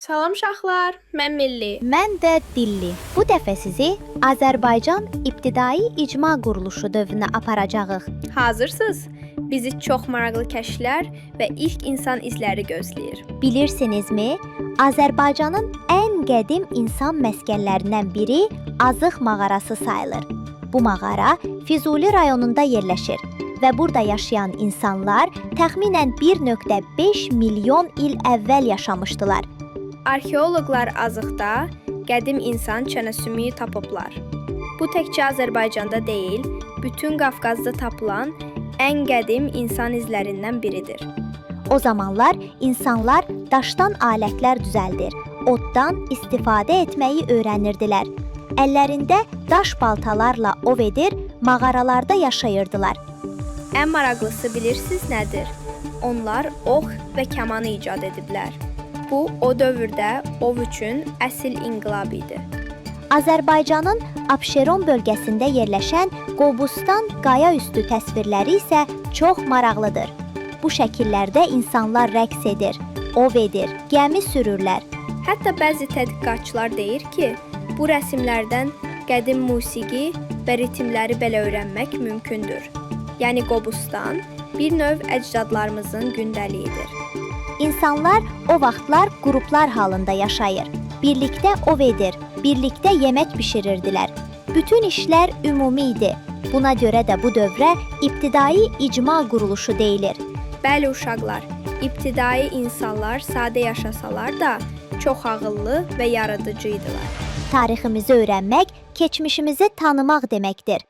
Salam uşaqlar, mən Milli. Mən də Dilli. Bu dəfə sizi Azərbaycan İbtidai İcma Quruluşu dövrünə aparacağıq. Hazırsınız? Bizi çox maraqlı kəşflər və ilk insan izləri gözləyir. Bilirsinizmi? Azərbaycanın ən qədim insan məskənlərindən biri Azıq mağarası sayılır. Bu mağara Füzuli rayonunda yerləşir və burada yaşayan insanlar təxminən 1.5 milyon il əvvəl yaşamışdılar. Arxeoloqlar Azıqda qədim insan çənə sümüyü tapıblar. Bu təkcə Azərbaycanda deyil, bütün Qafqazda tapılan ən qədim insan izlərindən biridir. O zamanlar insanlar daşdan alətlər düzəldir, oddan istifadə etməyi öyrənirdilər. Əllərində daş baltalarla ov edir, mağaralarda yaşayırdılar. Ən maraqlısı bilirsiniz nədir? Onlar ox və kamanı icad ediblər. Bu o dövrdə ov üçün əsl inqilab idi. Azərbaycanın Abşeron bölgəsində yerləşən Qobustan qaya üstü təsvirləri isə çox maraqlıdır. Bu şəkillərdə insanlar rəqs edir, ov edir, gəmi sürürlər. Hətta bəzi tədqiqatçılar deyir ki, bu rəsmlərdən qədim musiqi və ritmləri belə öyrənmək mümkündür. Yəni Qobustan bir növ əcdadlarımızın gündəliyidir. İnsanlar o vaxtlar qruplar halında yaşayır. Birlikdə ov edir, birlikdə yemək bişirirdilər. Bütün işlər ümumi idi. Buna görə də bu dövrə ibtidai icma quruluşu deyilir. Bəli uşaqlar, ibtidai insanlar sadə yaşasalar da çox ağıllı və yaradıcı idilər. Tariximizi öyrənmək, keçmişimizi tanımaq deməkdir.